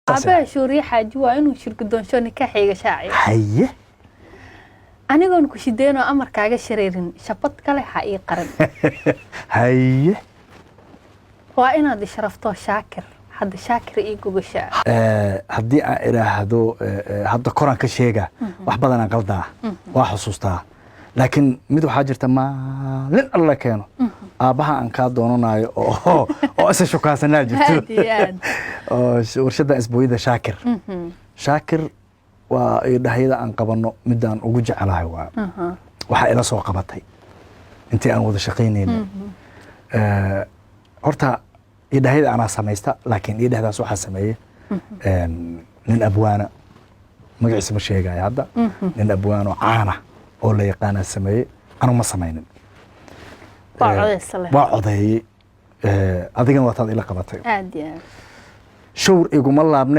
Aabaha Shuuriye Xaaji waa inuu shirgudoonsho nikaaxayga shaaciyo. Haye. Anigoon ku shideenoo amarkaaga shareerin, shabad kale ha ii qaran. Haye. Waa inaad isharaftoo Shaakir hadda Shaakir ii gogashaa. Haddii aan idhaahdo hadda koraan ka sheega, wax badanaan qaldaa, waa xusuustaa, laakiin mid waxaa jirta maalin Alla keeno aabbaha aan kaa doonanayo oo isa shukaasanaa jirto. Aad iyo aad. Oo warshadda isbooyada Shaakir. Shaakir waa dhahyada aan qabanno midaan ugu jecelahay. Waa waxaa ila soo qabatay intii aan wada shaqaynayno. Horta idhahyada anaa samaysta, laakiin idhahdaas waxaa sameeyey nin abwaana, magaciisa ma sheegaya hadda, nin abwaano caana oo la yaqaanaa sameeyey, anu ma samaynin. Waa codeysa leh. Waa codeeyey. Adigana waataad ila qabatay. Aad iyo aad. Shawr iguma laabne.